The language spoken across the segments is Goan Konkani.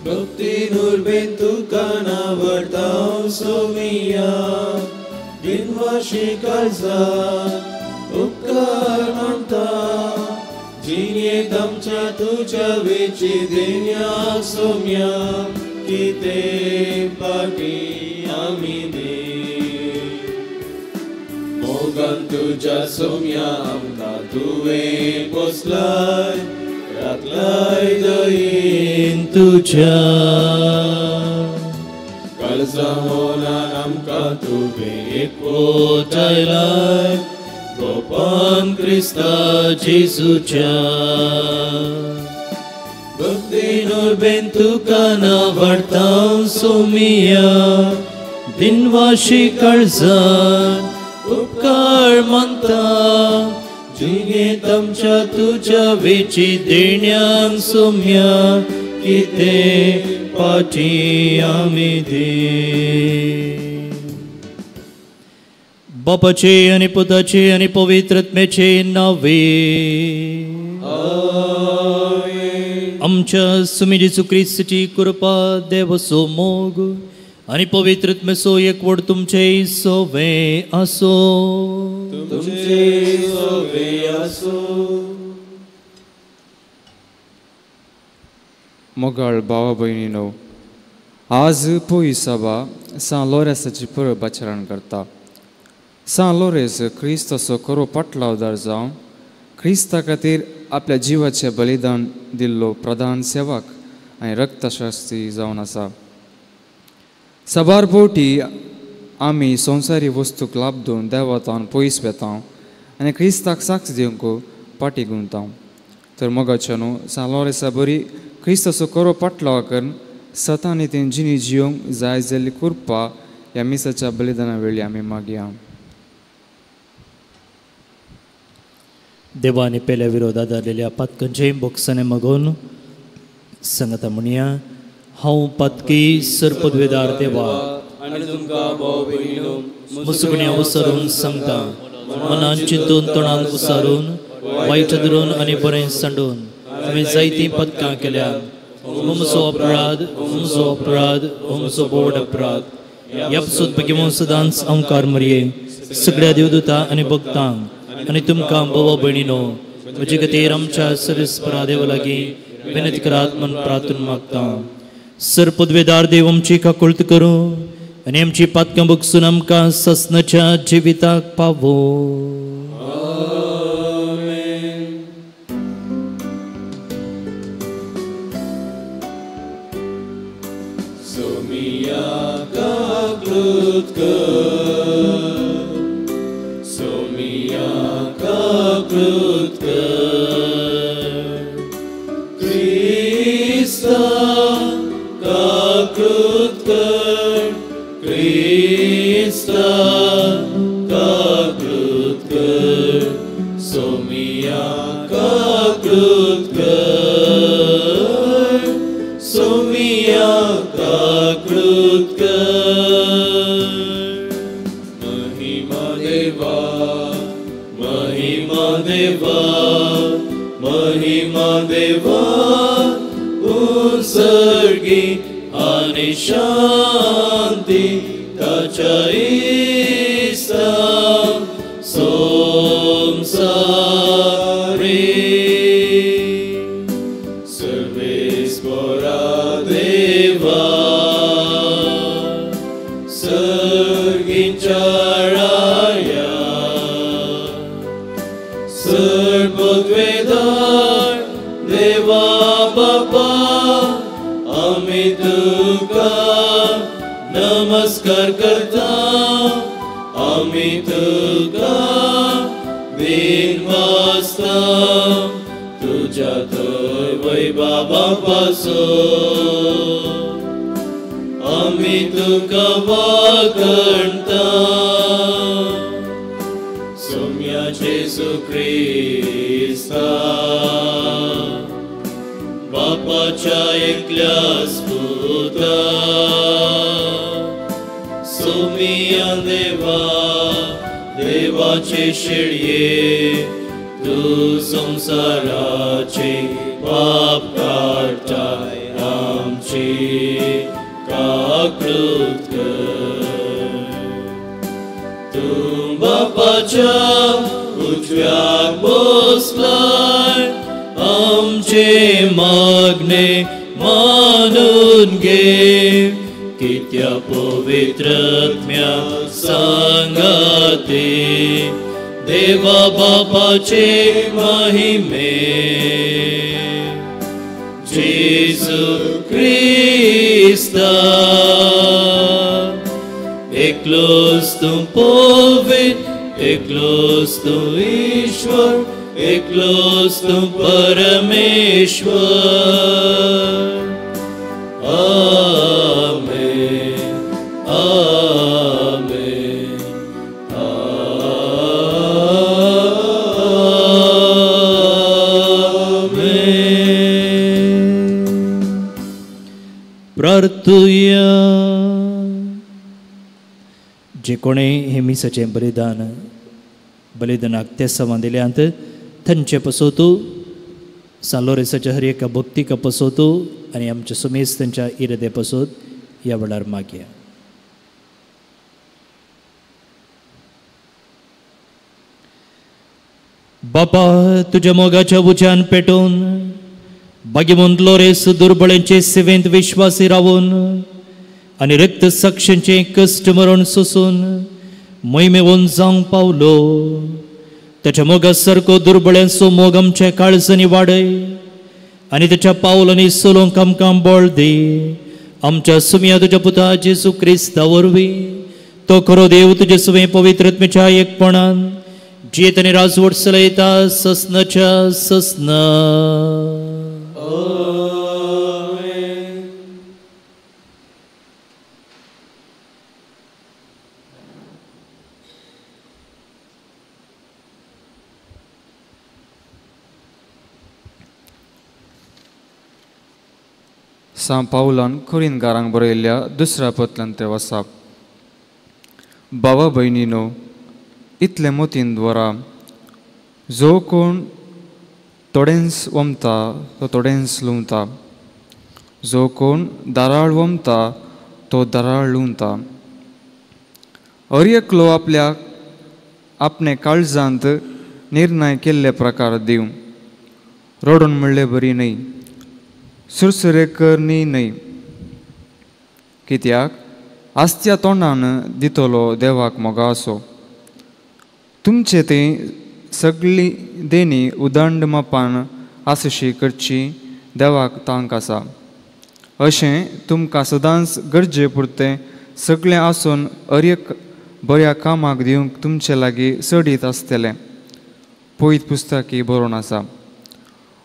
भक्ती नुरबेन तुका नावडता सोमिया दिनवाशी काळजा उपकार मानता जिणेंत आमच्या तुज्या वेची देण्या सोम्या कितें पाटी आमी दी मोगान तुज्या सोम्या आमकां तुवें पोसलाय राखलाय दयेन तुज्या काळजा मोलान आमकां तुवें एकवटायलाय गोपान क्रिस्ता जेजूच्या भक्ती नुरबेन तुका नावडता सोमिया दिनवाशी काळजान उपकार मानता जिणेंत आमच्या तुज्या वेची देण्यांक सोम्या कितें पाटी आमी दी. बापाचे आनी पुताचे आनी पवित्र आत्म्याचे नावे आमच्या सुमी जेजू क्रिस्ताची कृपा देवाचो मोग आनी पवित्र आत्म्याचो एकवट तुमचे सोवे आसो. तुमचे सोवे आसो. मोगाळ भावा भयणीनो, आज पोई सभा सांत लोरेंसाची परब आचरण करता. सांत लोरेंस क्रिस्ताचो खरो पाटलावदार जावन क्रिस्ता खातीर आपल्या जिवाचें बलिदान दिल्लो प्रधान सेवक आनी रक्तशास्त्री जावन आसा. साबार भोवटी आमी संवसारी वस्तूक लाभ दिवन देवातान पयस वेता आनी क्रिस्ताक साक्ष दिवंक पाटी गुंता. तर मोगाच्या न्हू सांत लोरेंसा बरी क्रिस्ताचो खरो पाटलाव करून सता नितीन जिणी जिवंक जाय जाल्ली कृपा ह्या मिसाच्या बलिदाना वेळी आमी मागया. देवाने पेल्या विरोधात आलेल्या पातकांचे बोक्साने मागून सांगता म्हणया, हांव पातकी सरपदवेदार देवा मुसुगण्या उसरून सांगता, मनान चिंतून तोंडान उसारून वायट धरून आनी बरें सांडून हांवें जायतीं पदकां केल्यात. म्हजो अपराध, म्हजो अपराध, म्हजो बोड अपराध. ह्या पसून भगिमो सदांच अंकार मरये सगळ्या देवदूता आनी भक्तांक आनी तुमकां भावा भयणीनो म्हजे खातीर आमच्या सर्वेस्परा देवा लागीं विनंती करात म्हूण प्रार्थना मागता. सर पदवेदार देव आमची काकुळट करूं आनी आमची पातकां बगसून आमकां ससनाच्या जिविताक पावो. संसाराचे पाप काडटाय आमचे काकळूत कर. तूं बापाच्या उजव्याक बसलाय, आमचे मागणे मानून घे. कित्या पवित्रत्म्या सांगाते देवा बापाचे महिमे. जेजू क्रिस्ता एकलोच तूं पवित्र, एकलोच तूं ईश्वर, एकलोच तूं परमेश्वर. आमेन, आमेन, आमेन. प्रार्थुया. जे कोणें हें मिसाचें बलिदान बलिदानाक तेसांवां दिल्यांत थंयचे पसोतू सान लोरेसाच्या हर एका भक्तीका पसोतू आनी आमच्या सुमेस तांच्या इरादे पसोत ह्या वेळार मागया. बापा, तुज्या मोगाच्या उज्यान पेटोवन भाग्यवंत लोरेस दुर्बळ्यांचे सेवेंत विश्वासी रावून आनी रक्त साक्षांचें कश्ट मरण सोसून मोहिमेवन जावंक पावलो. ताच्या मोगा सारको दुर्बळ्यांचो मोग आमच्या काळजांनी वाडय आनी ताच्या पावलांनी चलोवंक आमकां बळ दी. आमच्या सुमया तुज्या पुता जेजू क्रिस्ता वरवीं, तो खरो देव तुजे सुवें पवित्रत्मेच्या एकपणान जियेत आनी राजवट चलयता ससनाच्या ससना. सां पावलान कोरिनकारांक बरयल्ल्या दुसऱ्या पत्रांत तें आसा. बाबा भयणीनो, इतलें मतीन दवरा, जो कोण थोडेंच वमता तो थोडेंच लुंवता, जो कोण दाराळ वमता तो दाराळ लुंवता. हर एकलो आपल्याक आपणे काळजांत निर्णय केल्ले प्रकार दिवं, रडून म्हणले बरी न्हय, सुरसुरे करणी न्हय, कित्याक आसत्या तोंडान दितलो देवाक मोगा असो. तुमचे थंय सगळी देणी उदंड मापान आसशी करची देवाक तांक आसा. अशें तुमकां सदांच गरजे पुरतें सगळें आसून हर एक बऱ्या कामाक दिवंक तुमचे लागीं चडीत आसतलें. पयत पुस्तकी बरोवन आसा,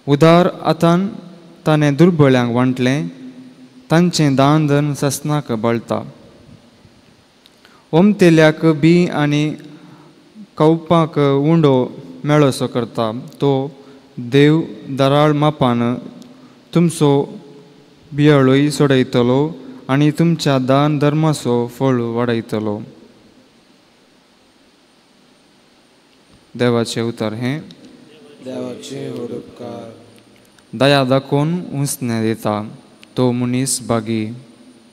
उदार आतां ताणें दुर्बळ्यांक वांटलें, तांचें दान धन ससनाक बळता. ओमतेल्याक बी आनी खावपाक उंडो मेळोसो करता तो देव दराळ मापान तुमचो बियाळूय सोडयतलो आनी तुमच्या दान धर्माचो फळ वाडयतलो. देवाचें उतर हें. देवाचें उपकार. दया दाखोवन उंचणे दिता तो मनीस बागी.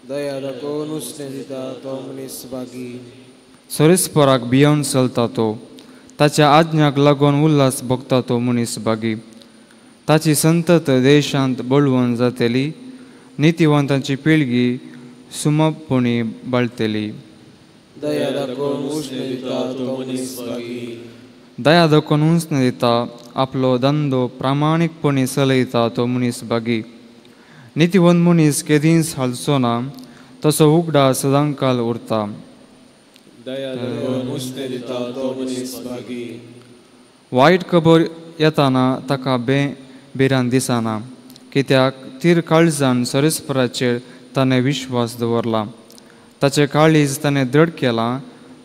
दया दाखोवन उंचणे दिता तो मनीस बागी. सोरेस्पराक भियेवन चलता तो, ताच्या आज्ञाक लागून उल्हास भोगता तो मनीस बागी. ताची संतत देशांत बळवंत जातली, नितिवंतांची पिळगी सुमपणी बाळतली. दया दाखोवन उंचणे दिता तो मनीस बागी. दया दाखोवन उंचणे दिता, आपलो धंदो प्रामाणीकपणी चलयता तो मनीस बागी. नितिवंत मनीस केदींच हालचो ना, तसो उगडा सदांकाल उरता. दया दाखोवन उंचणे दिता तो मनीस बागी. वायट खबर येताना ताका भिरांत दिसना, कित्याक तीर काळजान सरेस्पराचेर ताणें विश्वास दवरला. ताचें काळीज ताणें दृढ केलां,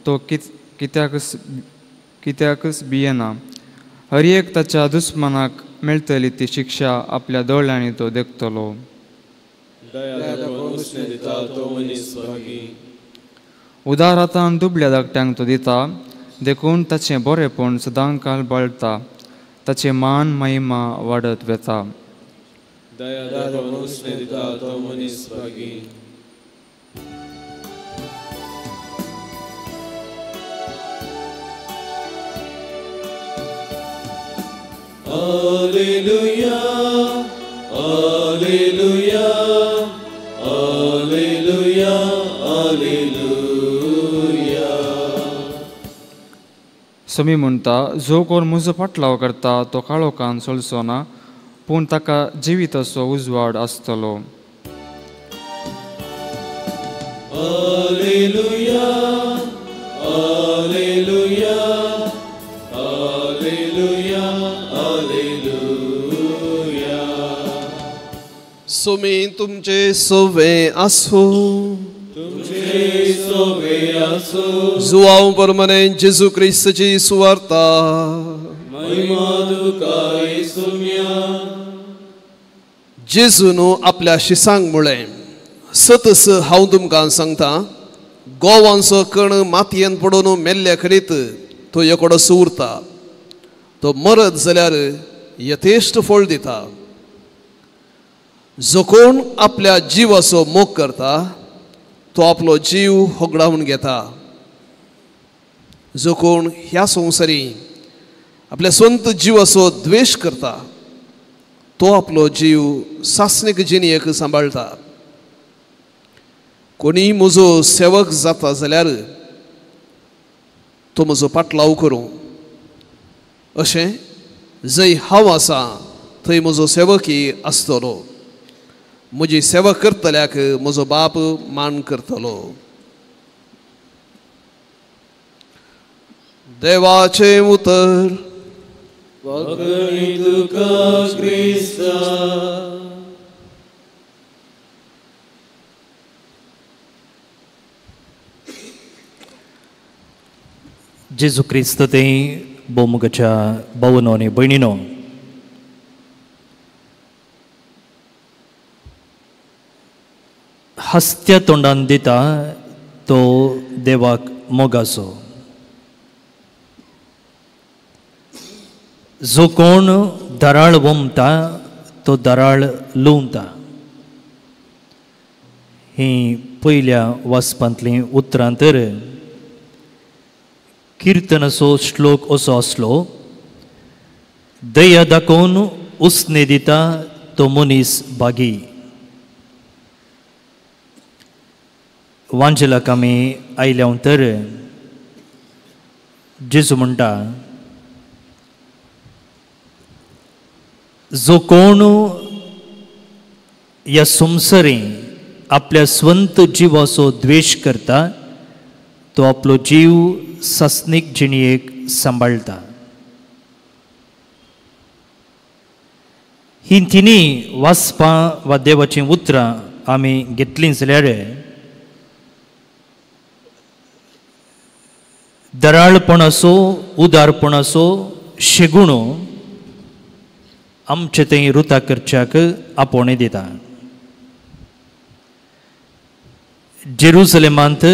तो कित्याकच भियेना. हर एक ताच्या दुस्मानाक मेळटली ती शिक्षा आपल्या दोळ्यांनी तो देखतलो. दया दाखोवन उंचणे दिता तो मनीस बागी. उदार हातान दुबल्या धाकट्यांक तो दिता, देखून ताचें बरेपण सदांकाल बाळता. ताचें मान महिमा वाडत वता. दया दाखोवन उसणें दिता तो मनीस भागी. Alleluia, Alleluia, Alleluia, Alleluia. समी म्हणटा, जो कोण म्हजो पाटलाव करता तो काळोखान चलचो ना, पूण ताका जिविताचो उजवाड आसतलो. Alleluia, Alleluia, Alleluia, Alleluia. Sumi तुमचे सोवे आसूं. तुमचे सोवे आसूं. जुआंव परमने जेजू क्रिस्ताची सुवार्ता. महिमा तुका येसुम्या. जेजून आपल्या शिसांक म्हळें, सतस हांव तुमकां सांगता, गोवांचो कण मातयेन पडून मेल्ल्या खरीत तो एकोडो उरता, तो मरत जाल्यार यथेश्ट फळ दिता. जो कोण आपल्या जिवाचो मोग करता तो आपलो जीव होगडावन घेता. जो कोण ह्या संवसारी आपल्या स्वंत जिवाचो द्वेश करता तो आपलो जीव सासणीक जिणेक सांबाळटा. कोणीय म्हजो सेवक जाता जाल्यार तो म्हजो पाटलाव करूं, अशें जंय हांव आसा थंय म्हजो सेवकी आसतलो. म्हजी सेवा करतल्याक म्हजो बाप मान करतलो. देवाचें उतर. वखणी तुका क्रिस्ता. जेजू क्रिस्त ते भोवमुखाच्या भावनो आनी भयणीनो, हस्त्या तोंडान दिता तो देवाक मोगाचो. जो कोण दराळ वमता तो दराळ लुवता. ही पयल्या वाचपांतलीं उतरां. तर किर्तनाचो श्लोक असो आसलो, दया दाखोवन उसने दिता तो मनीस भागी. वांजेलाक आमी आयल्या तर जेजू म्हणटा, जो कोण ह्या संवसारी आपल्या स्वंत जिवाचो द्वेश करता तो आपलो जीव सासणीक जिणेक सांबाळटा. ही तिनी वाचपां वा देवाचीं उतरां आमी घेतलीं जाल्यार दराळपणाचो, उदारपणाचो शेगुणो आमचे थंय रुता करच्याक आपोवणें दिता. जेरुजलेमांत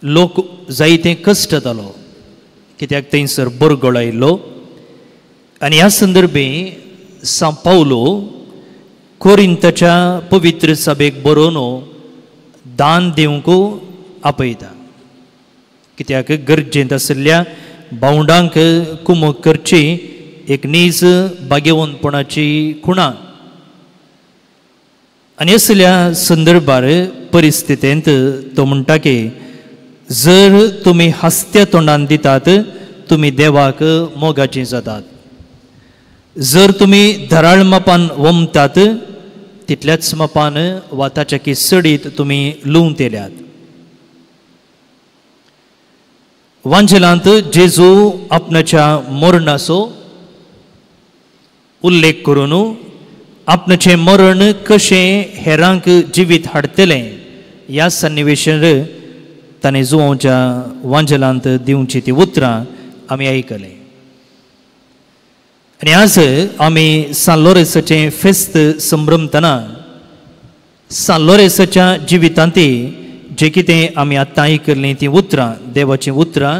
लोक जायते कश्ट जालो, कित्याक थंयसर बरगोळ आयिल्लो. आनी ह्या संदर्भे सांव पावलो कोरिंताच्या पवित्र सभेक बरोवन दान दिवंक आपयता, कित्याक गरजेंत आशिल्ल्या भावंडांक कुमक करची एक नीज भाग्यवंतपणाची खुणा. आनी असल्या संदर्भार परिस्थितींत तो म्हणटा की जर तुमी हास्त्या तोंडान दितात तुमी देवाक मोगाची जातात. जर तुमी धराळ मापान वमतात तितल्याच मापान वा ताच्या की सडीत तुमी लुवंत येल्यात. वांजेलांत जेजू आपणाच्या मरणाचो उल्लेख करून आपणाचें मरण कशें हेरांक जिवीत हाडटलें ह्या सन्निवेशार ताणें जुवांच्या वांजेलांत दिवची ती उतरां आमी आयकलें. आनी आज आमी सान लोरेसाचें फेस्त संभ्रमतना सान लोरेसाच्या जिवितांत जें कितें आमी आतां आयकल्लीं तीं उतरां, देवाचीं उतरां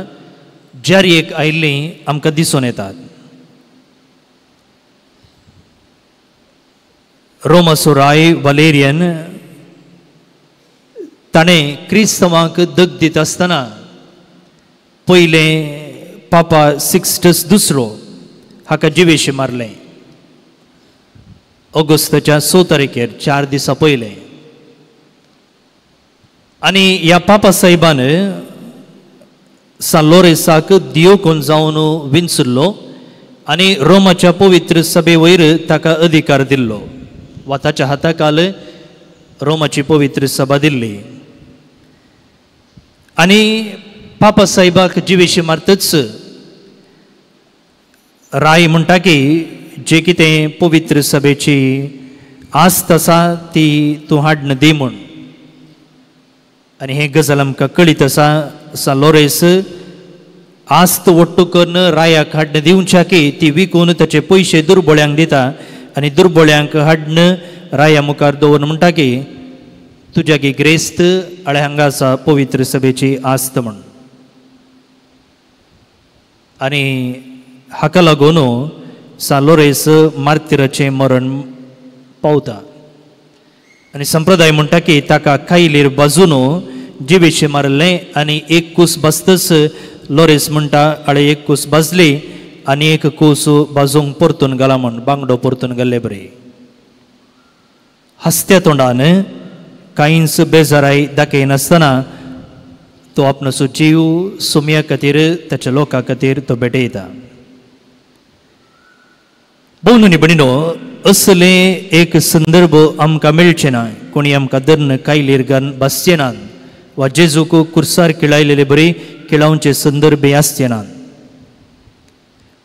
जारयेक आयिल्लीं आमकां दिसून येतात. रोमाचो राय वालेरियन ताणें क्रिस्तांवांक दग दिता आसतना पयलें पापा सिक्स्टस दुसरो हाका जिवेशी मारलें ऑगस्टाच्या 6 तारखेर 4 दिसां पयलें. आनी ह्या पापा साहेबान सान लोरेसाक दियोकोन जावन विंचुल्लो आनी रोमाच्या पवित्र सभे वयर ताका अधिकार दिल्लो वा ताच्या हाताखाल रोमाची पवित्र सभा दिल्ली. आनी पापा साहेबाक जिवेशी मारतच राय म्हणटा की जे कितें पवित्र सभेची आस्त आसा ती तूं हाडन दी म्हूण. आनी हे गजाल आमकां कळीत आसा सान लोरेस आस्त वट्टू करून रायाक हाडन दिवच्या की ती विकून ताचे पयशे दुर्बोळ्यांक दिता आनी दुर्बोळ्यांक हाडन राया मुखार दवरून म्हणटा की तुज्या की ग्रेस्त आळे हांगा आसा पवित्र सभेची आस्त म्हूण. आनी हाका लागून सान लोरेस मार्तिराचें मरण पावता. आनी संप्रदाय म्हणटा की ताका कायलीर बाजून जिवेशें मारलें आनी एक कूस बाजतच लोरेस म्हणटा आळे एक कूस बाजली आनी एक कूस बाजूंक परतून घाला म्हूण बांगडो परतून घाल्ले बरे. हासत्या तोंडान कांयच बेजाराय दाखयनासतना तो आपणाचो जीव सोम्या खातीर ताच्या लोकां खातीर तो भेटयता. भोवनुनी भयणीनो असले एक संदर्भ आमकां मेळचे ना. कोणी आमकां धरून कायलीर घालून बसचे नात वा जेजूक कुर्सार किळायलेले बरी किळावचे संदर्भ आसचे नात.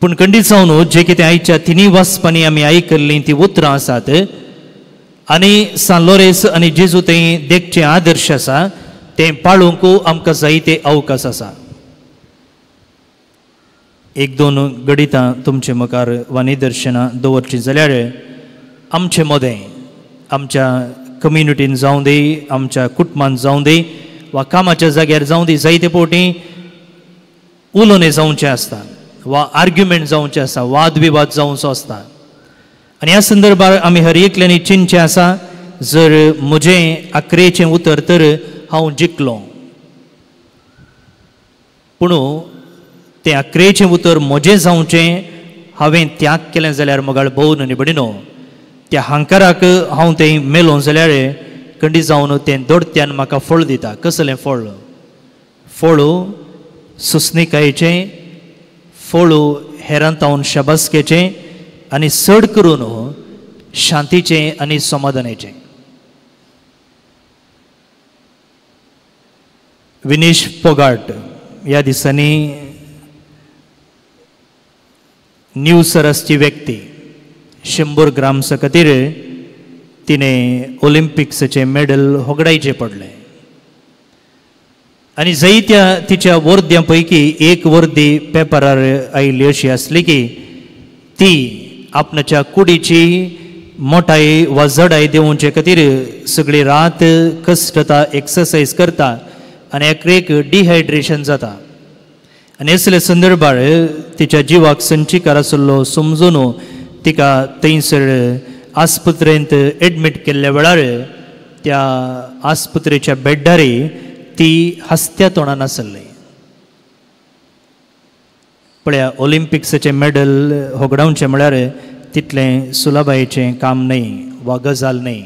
पूण खंडीत जावन जे कितें आयच्या तिनूय वाचपांनी आमी आयकल्लीं ती उतरां आसात आनी सान लोरेस आनी जेजू थंय देखचे आदर्श आसा तें पाळूंक आमकां जायते अवकाश आसा. एक दोन गणितां तुमचे मुखार वा निदर्शनां दवरचीं जाल्यार आमचे मदें आमच्या कम्युनिटीन जावं दी आमच्या कुटुंबान जावं दी वा कामाच्या जाग्यार जावं दी जायते फावटी उलोवणें जावचें आसता वा आर्ग्युमेंट जावचें आसता वाद विवाद जावचो आसता. आनी ह्या संदर्भार आमी हर एकल्यांनी चिंतचें आसा जर म्हजें आक्रेचें उतर तर हांव जिखलो पूण तें आक्रेचें उतर म्हजें जावचें हांवें त्याग केलें जाल्यार मगाळ भोव न्हय भयणीनो त्या हांकाराक हांव तें मेलो जाल्यार खंडीत जावन तें दोडत्यान म्हाका फळ दिता. कसलें फळ? फळ सुसणिकायेचें, फळ हेरांतावन शाबासकेचें आनी चड करून शांतीचें आनी समाधानाचें. विनेश फोगाट ह्या दिसांनी न्यू सरसची व्यक्ती 100 ग्राम्सा खातीर तिणें ऑलिम्पिक्साचें मेडल होगडायचें पडलें. आनी जायत्या तिच्या वर्द्यां पैकी एक वर्दी पेपरार आयिल्ली अशी आसली की ती आपणाच्या कुडीची मोटाय वा जडाय देंवचे खातीर सगळी रात कश्टता एक्सरसायज करता आनी एक डिहायड्रेशन जाता. आनी असले संदर्भार तिच्या जिवाक संचिकार आशिल्लो समजून तिका थंयसर आस्पत्रेंत एडमीट केल्ल्या वेळार त्या आस्पत्रेच्या बेड्डारी ती हासत्या तोंडान आसली. पळया ऑलिम्पिक्साचें मेडल होगडावचें म्हळ्यार तितलें सुलभायेचें काम न्हय वा गजाल न्हय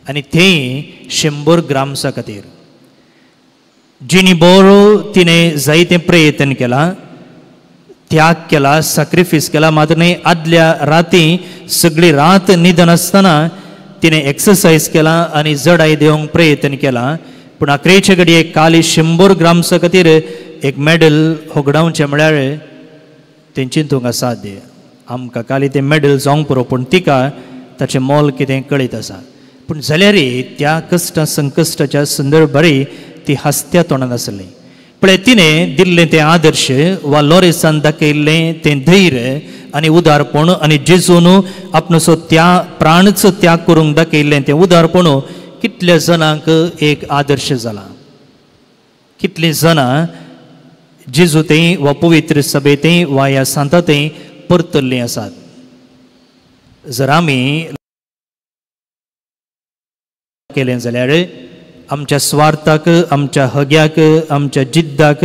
आनी थंय 100 ग्राम्सा खातीर जिणी बरो तिणें जायतें प्रयत्न केला त्याग केला सॅक्रिफायस केला. मात्र न्हय आदल्या राती सगळी रात न्हिदन आसतना तिणें एक्सरसायज केला आनी जडाय देवंक प्रयत्न केला. पूण आखरेचे घडये काली 100 ग्राम्सा खातीर एक मेडल होगडावचें म्हळ्यार तें चिंतूंक असाध्य. आमकां काली तें मेडल जावंक पुरो पूण तिका ताचें मोल कितें कळीत आसा. पूण जाल्यारय त्या कश्ट संकश्टाच्या संदर्भारय ती हासत्या तोंडान आसली. पळय तिणें दिल्लें तें आदर्श वा लोरेसान दाखयल्लें तें धैर्य आनी उदारपण आनी जेजून आपणाचो त्या प्राणचो त्याग करूंक दाखयल्लें तें उदारपण कितल्या जाणांक एक आदर्श जाला. कितलीं जाणां जेजू थंय वा पवित्र सभे थंय वा ह्या सांता थंय परतल्लीं आसात. जर आमी केलें जाल्यार आमच्या स्वार्थाक, आमच्या हग्याक, आमच्या जिद्दाक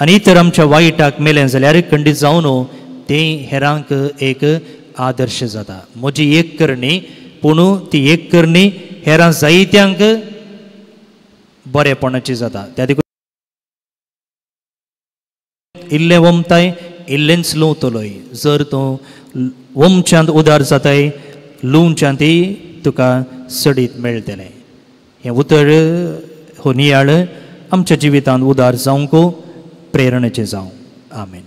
आनी इतर आमच्या वायटाक मेलें जाल्यार खंडीत जावन तें हेरांक एक आदर्श जाता. म्हजी एक करणी पूण ती एक करणी हेरां जायत्यांक बरेपणाची जाता. त्या देखून इल्लें वमताय इल्लेंच लुंवतलोय. जर तूं वमच्यांत उदार जाताय लुंवच्यांतय तुका सडीत मेळटलें. हें उतर हो नियाळ आमच्या जिवितांत उदार जावंक प्रेरणेचें जावं. आमेन.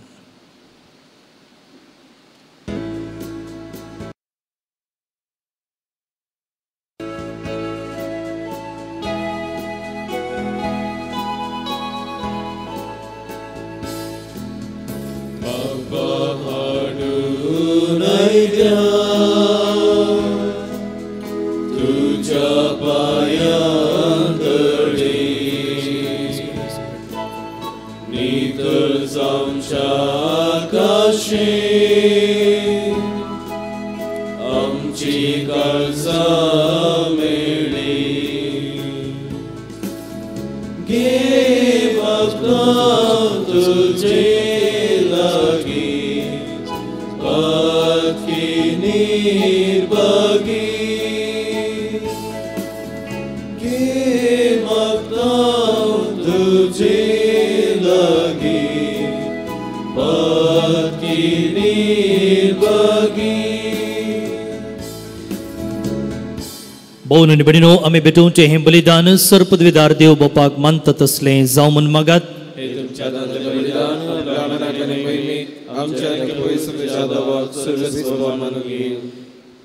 भोवन भयणीनो, आमी भेटोवचें हें बलिदान सर्पद्विदार देव बापाक मानता तसलें जावं म्हूण मागात.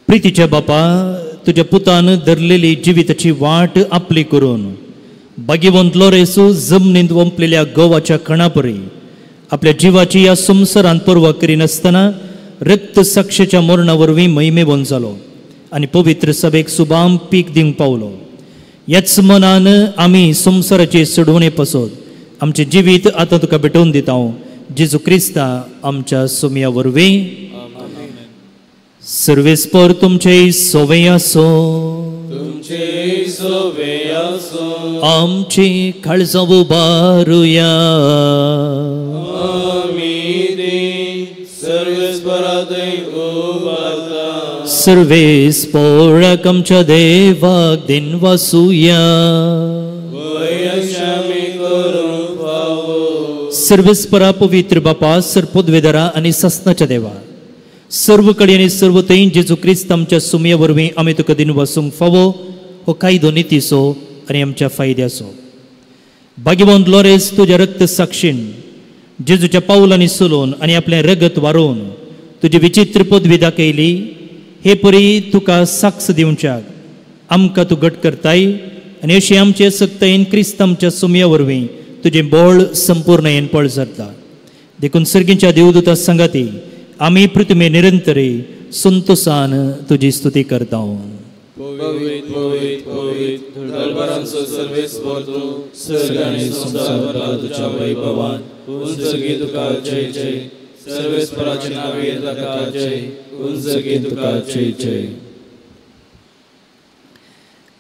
प्रितीच्या बापा, तुज्या पुतान धरलेली जिविताची वाट आपली करून भाग्यवंत लोरेसू जमनींत वंपलेल्या गोवाच्या कणापरी आपल्या जिवाची ह्या संवसारांत पर्वा करिनासतना रक्त साक्षेच्या मरणा वरवीं महिमेवन जालो आनी पवित्र सभेक सुबाम पीक दिवंक पावलो. ह्याच मनान आमी संवसाराचे सोडवणे पासत आमचें जिवीत आतां तुका भेटोवन दिता. जेजू क्रिस्ता आमच्या सोमया वरवीं. सर्वेस्पर तुमचे सोवे आसो. आमची काळजां उबारुया. सर्वेस्पराक आमच्या देवाक दिनवासुया. सर्वेस्परा पवित्र बापा, सर्पोद्वेदरा आनी सासनाच्या देवा, सर्व कडेन आनी सर्व थंय जेजू क्रिस्त आमच्या सुमये वरवीं आमी तुका दिनवासूंक फावो हो कायदो नितीचो आनी आमच्या फायद्याचो. भाग्यवंत लोरेस तुज्या रक्त साक्षीन जेजूच्या पावलांनी चलोवन आनी आपलें रगत वारोवन तुजी विचित्र पदवी दाखयली. हे परी तुका साक्ष दिवच्याक आमकां तूं घट करताय आनी अशी आमचे सक्तायेन क्रिस्त आमच्या सुमया वरवीं तुजें बळ संपूर्णयेन पळसरता. देखून सर्गीच्या देवदूता सांगाती आमी पृथ्वी निरंतरी संतोषान तुजी स्तुती करता.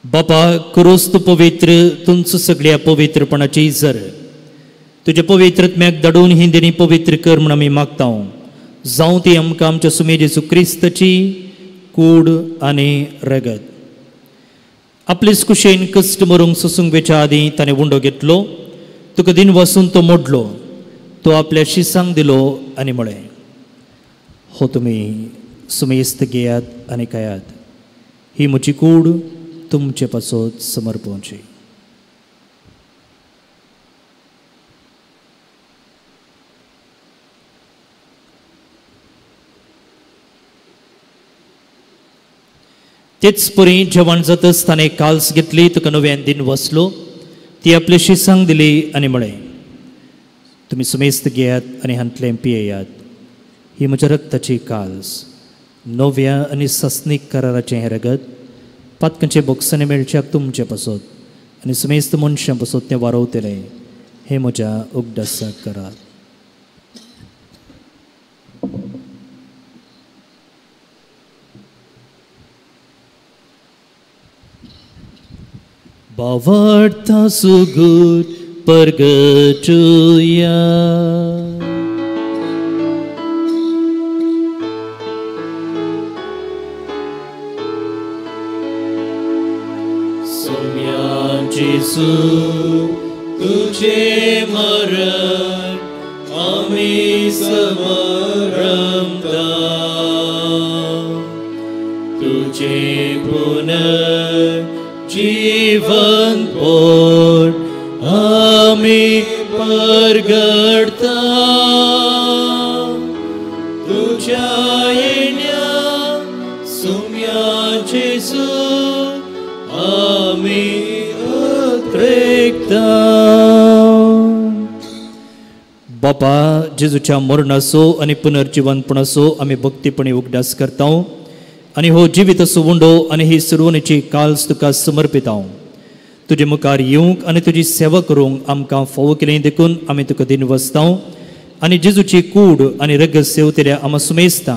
बापा, क्रोस्त पवित्र तुमचो सगळ्या पवित्रपणाची जर तुज्या पवित्रत्म्याक धाडून हिंदीनी पवित्र कर म्हूण आमी मागता. जावं ती आमकां आमच्या सुमे जेजू क्रिस्ताची कूड आनी रगत. आपलेच कुशेन कश्ट मरूंक सोसूंक वेच्या आदीं ताणें उंडो घेतलो, तुका दिन वसून तो मोडलो, तो आपल्या शिसांक दिलो आनी म्हळें, हो तुमी सुमेस्त घेयात आनी खायात, ही म्हजी कूड तुमचे पासत समर्पणची. तेच परी जेवण जातच ताणें काल्स घेतली, तुका नव्यान दिन वसलो, ती आपले शिसांक दिली आनी म्हळें, तुमी सुमेस्त घेयात आनी हांतलें पियेयात, ही म्हज्या रक्ताची काल्स, नव्या आनी सासनीक कराराचें हें रगत पातकांचे बोक्सांनी मेळच्याक तुमचे पासत आनी सुमेस्त मनशां पासत तें वारवतलें, हें म्हज्या उगडासाक करात. भावार्था सुगूर परगटुया. सोम्या जेजू तुझे मरण आमी समरमता, तुझे पुनर्जीवन पोट आमी परगडता. तुझ्या येण्या सोम्या जेजू आमी अत्रेकता. बापा जेजूच्या मरणाचो आनी पुनर्जिवनपणाचो आमी भक्तीपणी उगडास करता आनी हो जिवीत असो उंडो आनी ही सुरवणीची काल्स तुका समर्पिता. तुजे मुखार येवंक आनी तुजी सेवा करूंक आमकां फावो केली देखून आमी तुका दिनवसता आनी जेजूची कूड आनी रगत सेवतेल्या आमा सुमेजता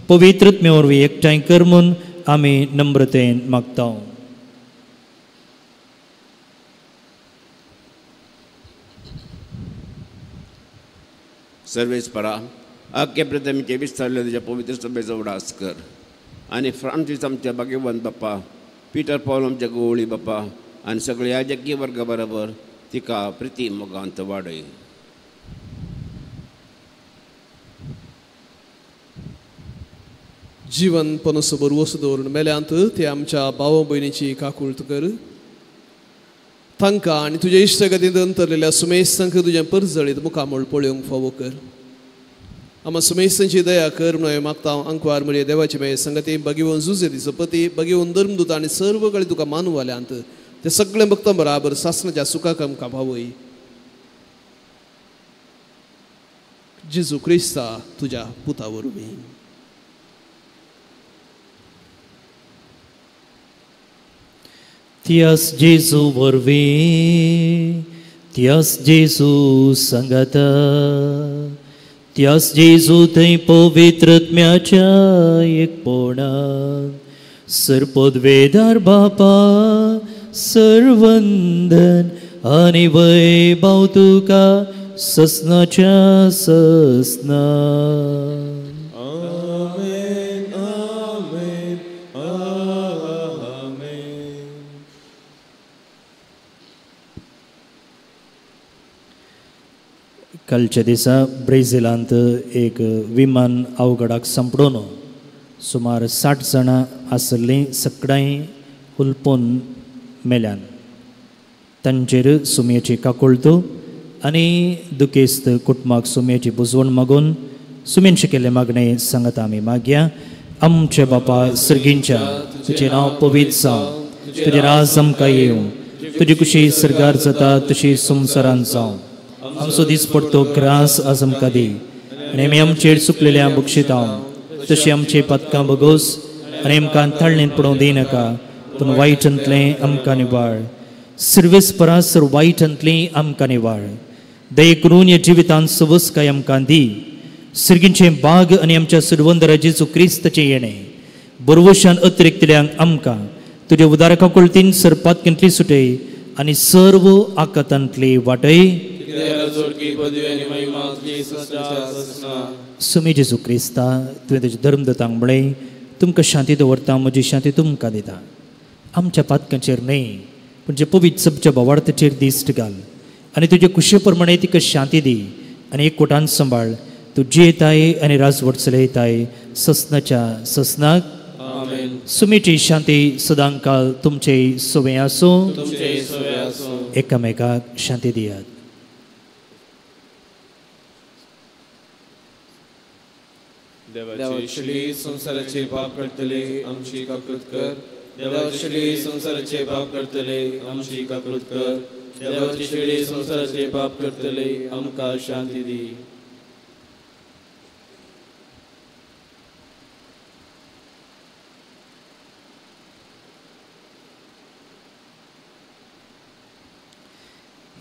पवित्रत्मे वरवीं एकठांय कर म्हूण आमी नम्रतेन मागता. सर्वेस्परा आख्या प्रथमीचे विस्तारले तुज्या पवित्र सभेचो उडास कर आनी फ्रांसीस आमच्या भाग्यवंत बाप्पा, पिटर पॉल आमच्या गोवळी बाप्पा आनी सगळ्या याजकीय वर्गा बरोबर तिका प्रिती मोगांत वाडय. जीवन पनस बरवस दवरून मेल्यांत ते आमच्या भाव भयणीची काकूळत कर. तांकां आनी तुज्या इश्टगतींत अंतरलेल्या सुमेस्तांक तुजें परजळीत मुखामळ पळोवंक फावो कर. आमा सुमेस्तांची दया कर म्हणून हांवें मागता. अंकवार म्हळ्यार देवाची मेळ संगती बगेवन जुजे दिसपती बगेवन धर्मदूत आनी सर्व कडेन तुका मानवाल्यांत ते सगळे भक्तां बराबर सासणाच्या सुखाक आमकां पावय. जेजू क्रिस्ता तुज्या पुता वरवीं. त्यास जेजू वरवीं, त्यास जेजू सांगाता, त्यास जेजू थंय पवित्रत्म्याच्या एकपणान सरपदवेदार बापा सर्वंदन आनी वैभव तुका ससनाच्या ससना. आमेन आमेन आमेन. कालच्या दिसा ब्रेझिलांत एक विमान अवघडाक सांपडून सुमार 60 जाणां आसलीं सगळ्यांय हुलपून मेल्यान. तांचेर सुमयेची काकुळटो आनी दुखेस्त कुटुंबाक सुमयेची बुजवण मागून सुमेन शिकिल्ले मागणें सांगता आमी मागया. आमचे बापा सर्गींच्या, तुजें नांव पवित्र जावं, तुजें राज आमकां येवं, तुजी कुशी सर्गार जाता तशी संवसारांत जावं. आमचो दीस पडतो ग्रास आज आमकां दी आनी आमी आमचेर चुकलेल्या बक्षितां तशी आमचे पातकां बगोस आनी आमकां ताळणेंत पडोवंक दिनाका, पूण वायटांतलें आमकां निवाळ. सर्वेस्परा सर वायटांतलें आमकां निवाळ. दये करून ह्या जिवितांत सवसकाय आमकां दी. सर्गींचें बाग आनी आमच्या सुरवंदरा जेजू क्रिस्ताचें येणें बरवशान अतिरिक्तल्यांक आमकां तुज्या उदारका कुळतीन सर पातकेंतली सुटय आनी सर्व आकातांतली वाटय. सुमी जेजू क्रिस्ता, तुवें तुज्या धर्मदतांक म्हळें तुमकां शांती दवरता, म्हजी शांती तुमकां दिता. आमच्या पातकांचेर न्हय पूण जे पवित्र सभच्या भावार्थाचेर दिश्ट घाल आनी तुजे कुशे प्रमाणे तिका शांती दी आनी एक कोटान सांबाळ. तूं जियेताय आनी राजवट चलयताय ससनाच्या ससनाक. सुमीची शांती सदांकाल तुमचे सवे आसूं. एकामेकाक शांती दियात. देवाची श्री संसाराचे पाप करतले आमची काकृत कर. देवाची श्री संसाराचे पाप करतले आमची काकृत कर. देवाची श्री संसाराचे पाप करतले आमकां शांती दी.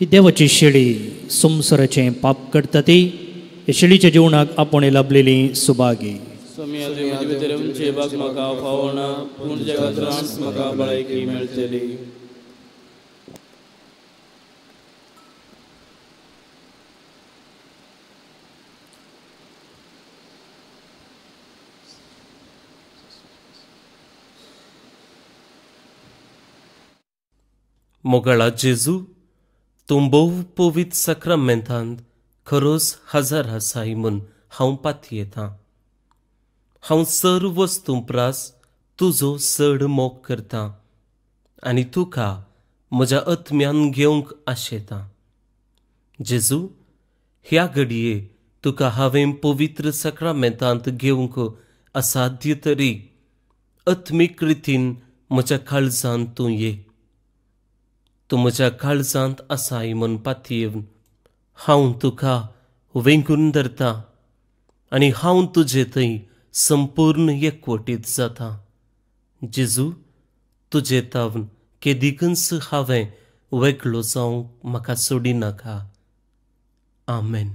ही देवाची शेळी संवसाराचें पाप करता ती ह्या शेळीच्या जेवणाक आपोवणें लाभलेली सुभागी. म्हाका फावना पूण जगांत म्हाका भलायकी मेळटली. मोगाळा जेजू, तूं भोव पवित्र साक्रामेंतांत खरोच हजर आसाय म्हूण हांव पातयेतां. हांव सर्व वस्तूं प्रास तुजो चड मोग करतां आनी तुका म्हज्या आत्म्यान घेवंक आशेतां. जेजू, ह्या घडये तुका हांवें पवित्र साक्रामेंतांत घेवंक असाध्य तरी आत्मीक रितीन म्हज्या काळजांत तूं ये. तूं म्हज्या काळजांत आसाय म्हूण पातयेवन हांव तुका वेंगून धरतां आनी हांव तुजे थंय संपूर्ण एकवटीत जाता. जेजू, तुजे तावन केदिकूच हांवें वेगळो जावंक म्हाका सोडिनाका. आमेन.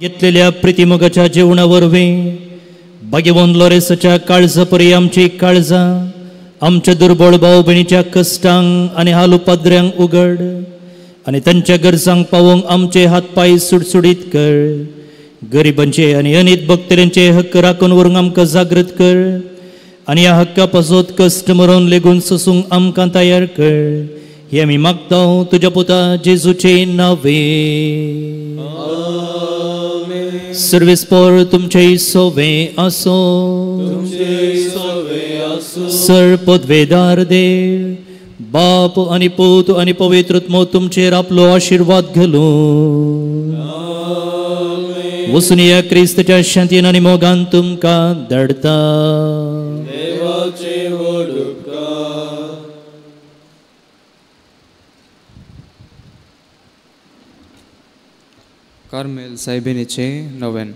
घेतलेल्या प्रितीमोगाच्या जेवणा वरवीं भाग्यवंत लोरेसाच्या काळजा परी आमची काळजां आमच्या दुर्बळ भाव भयणीच्या कश्टांक आनी हाल उपद्र्यांक उगड आनी तांच्या गरजांक पावोवंक आमचे हात पांय सुडसुडीत कर. गरिबांचे आनी अनीत भक्तऱ्यांचे हक्क राखून व्हरूंक आमकां जागृत कर आनी ह्या हक्का पासत कश्ट मरोन लेगून सोसूंक आमकां तयार कर. हे आमी मागता तुज्या पुता जेजूचे नावे. सर्वेस्पोर तुमचे सोवे आसो. सर पदवेदार देव बाप आनी पूत आनी पवित्र आत्मो तुमचेर आपलो आशिर्वाद घालूं. वसून ह्या क्रिस्ताच्या शांतीन आनी मोगान तुमकां धाडटा. कार्मेल सायबिणीचे नवेन.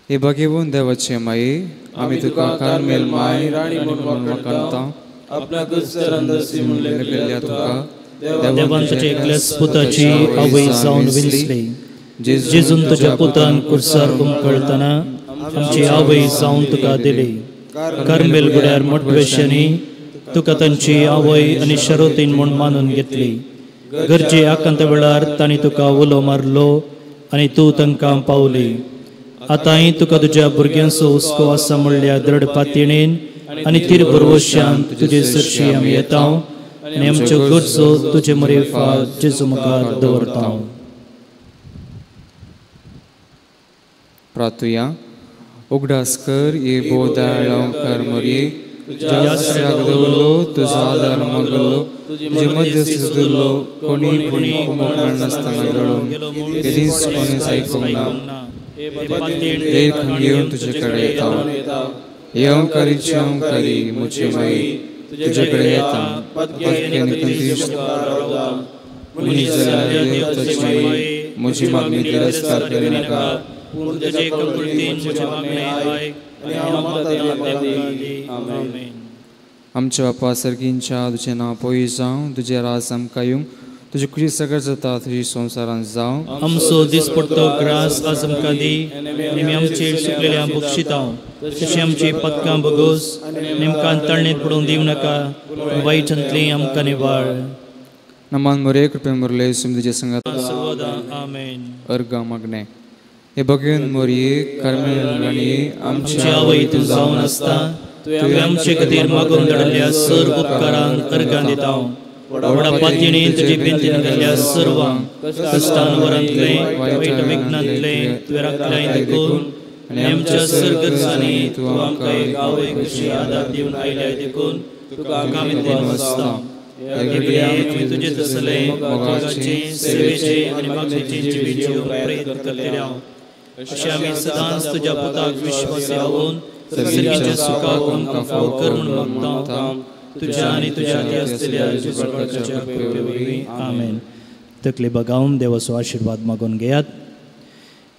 हे भगेवन देवाचे माये, आमी तुका कार्मेल माय राणी म्हणून वखाणता. तुका देवान तुज्या एकल्याच पुताची आवय जावन विंचली. जेजून तुज्या पुतान कुर्सार उमकळतना आमची आवय जावन तुका दिली. कार्मेल गुड्यार मोटवेशांनी तुका तांची आवय आनी शरोतीन म्हूण मानून घेतली. गरजे आकांत वेळार तांणी तुका उलो मारलो आनी तूं तांकां पावली. आतांय तुका तुज्या भुरग्यांचो हुस्को आसा म्हणल्या दृढ पातयेन आनी तीर भरवशान तुजे सरशी आमी येता आनी आमच्यो गरजो तुजे मरेफात जेजू मुखार दवरता. प्रार्थुया. उगडास कर ये बोधाळकर मरये दवरलो तुजो आदार मागलो तुजे मध्यस्थ दिल्लो कोणी कोणी नासतना घडोवन केदींच कोणेच आयकूंक ना. देख घेवन तुजे कडेन येता. हे अंकारीचे अंकारी म्हजे माई तुजे कडेन येता. मनीस जाल्यार देव म्हजी मागणी तिरस्कार करिनाका. आमच्या बापा सर्गींच्या तुजें नांव पयस जावं, तुजें राज आमकां येवं, तुजी खुशी सगळें जाता तुजी संवसारान जावं. आमचो दिसपडतो ग्रास आज आमकां दी आनी आमी आमचेर चुकलेल्या बक्षिता तशी आमची पदकां बगोस नेमकान तळणेंत पडून दिवं नाका, वायटांतली आमकां निवाळ. नमान मोरे कृपे मुरले सुमदीचे संगात सर्वदा. आमेन. अर्घ मागणे हे भगवंत मोरये कर्मेल राणी आमची आवय तूं जावन आसता, तुवें आमचे खातीर मागून धाडिल्ल्या सर्व उपकारांक अर्घां दिता. व्हडा पातयेनी तुजे बेंतीन घाल्ल्या सर्वांक कश्टान वरांतले वायट विघ्नांतले तुवें राखल्याय देखून आनी आमच्या सर गरजांनी तूं आमकां एक आवय कशी आदार दिवन आयल्याय देखून तुका आमी दिनवासता. आमी तुजे तसले मोगाचे सेवेचे आनी मागणेचे जिवीत जिवंक प्रयत्न करतले. अशें आमी सदांच तुज्या पुताक विश्वास जावन सर्गीच्या सुखाक आमकां फावो कर म्हूण मागता, तुज्या आनी तुज्या आदी आसलेल्या जेजू कृपे. आमेन. तकले बगावन देवाचो आशिर्वाद मागून घेयात.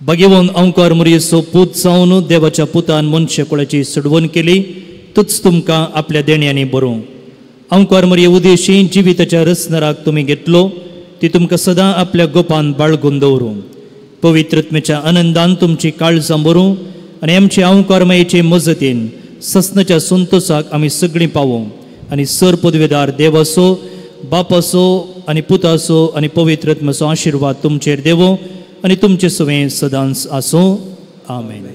भगेवन अंकार मुरयेचो पूत जावन देवाच्या पुतान मनशे कुळाची सोडवण केली, तूच तुमकां आपल्या देण्यांनी बरोवं. अंकार मुरये उदेशी जिविताच्या रचनराक तुमी घेतलो, ती तुमकां सदां आपल्या गोपान बाळगून दवरूं. पवित्रत्मेच्या आनंदान तुमची काळजां भरूं आनी आमचे अंकार मायेचे मजतीन ससनाच्या संतोसाक आमी सगळीं पावों आनी सर पदवेदार देवाचो बापाचो आनी पुताचो आनी पवित्रत्माचो आशिर्वाद तुमचेर देवो आनी तुमचे सवें सदांच आसूं. आमेन.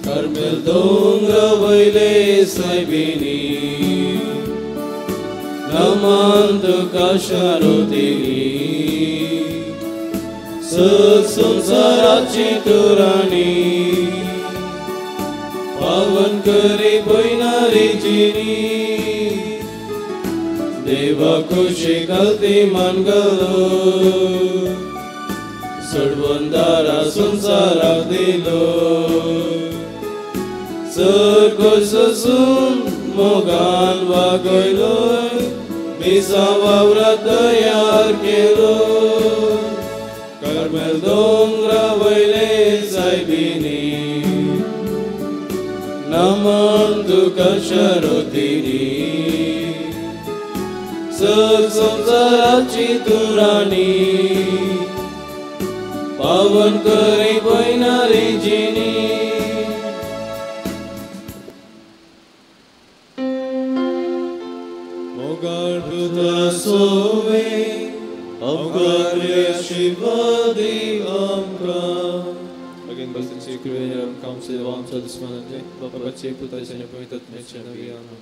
कर्मेल दोंगरा वयले सायबिणी नमन तुका शारोतिनी, सत संवसाराची तूं राणी, पावन करी पयनारी जिणी, देवा खुशी घालती मान घालो, सोडवंदारा संवसाराक दिलो, सर सोसून मोगान वागयलो, मिसा वावरा तयार केलो, कर्मेल दोंगरा वयले सायबिणी नमन तुका शरोतिनी, सग संवसाराची तूं राणी, पावन करी पयनारी जिणी. Again, basta ci credere council avanza di smanate, Baba ci puta se ne poi tatmece naviano.